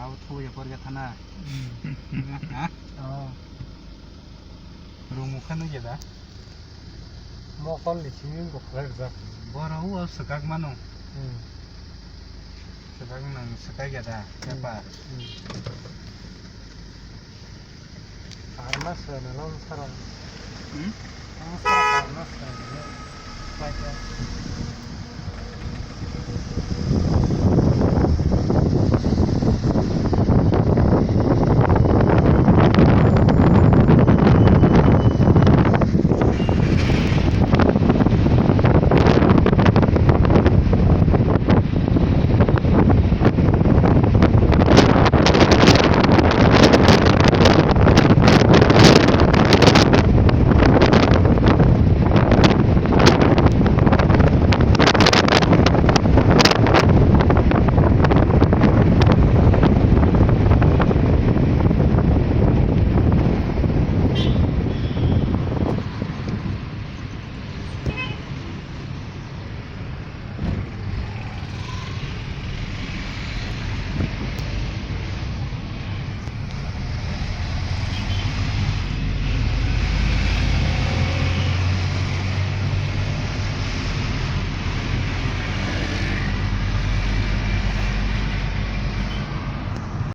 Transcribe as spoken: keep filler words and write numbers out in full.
Abo thuya porikha thana. Hmm. Ha? Oh. Rung mukha nukya da? Mokol ni simi wngkha khlai rijak. Borok o swkak mano. Hmm. Swkak nang swkak ya da, hmm, paper. Hmm. Parma swnam sara. Hmm? Ang sara parma swnam. Paita.